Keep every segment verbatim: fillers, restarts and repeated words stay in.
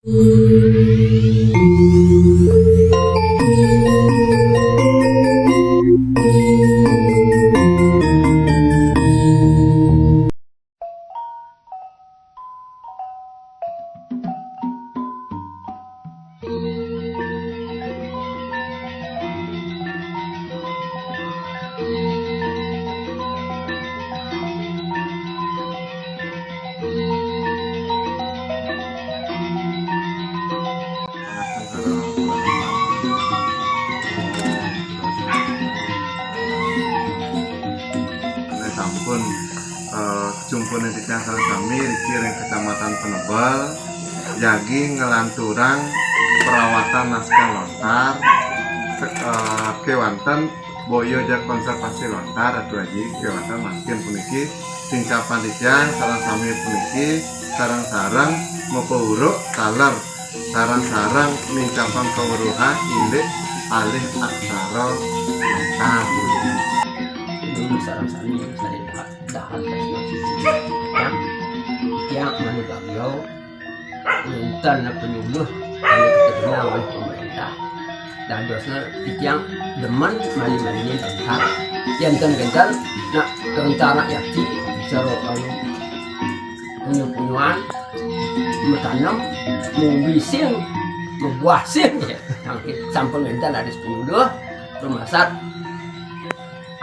Sampun, eh, jumpa ning titiang sareng sami riki ring Kecamatan Penebel, jagi nglanturang perawatan naskah lontar, se-, eh, kewanten boya ja konservasi lontar, Ratu Aji, kewanten mangkin puniki sincapang titiang sareng sami puniki sareng-sareng mapauruk taler sareng-sareng nincapang kaweruhan indik alih aksara lontar. Dulu sareng sami sareng dahat yang tiang manu bagio wénten penyuluh anu katerima oleh pemerintah. Dadosnya titiang demen mani-mani lontar. Yén ten genten nak rencana yakti cara anu punyu-punyuan, matanem, mumbi sing, mabuah sing. Sampun wénten dados penyuluh, rumasat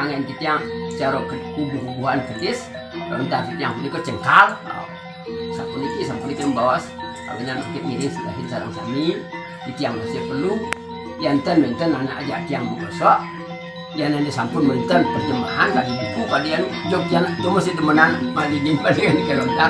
anggén titiang cara ke-, kubuh-kubuhan kedis, lontar titiang punika cengkal. Sapuniki, sapuniki mbaos, kawinang mangkin ngiring singgahin sareng sami, titiang masih perlu, yén ten wénten anak ajak tiang bungkosok, yén ane sampun wénten perjemahan kadi buku, kadi anu, jog tiang tumus demenan malingin, malingin ké lontar.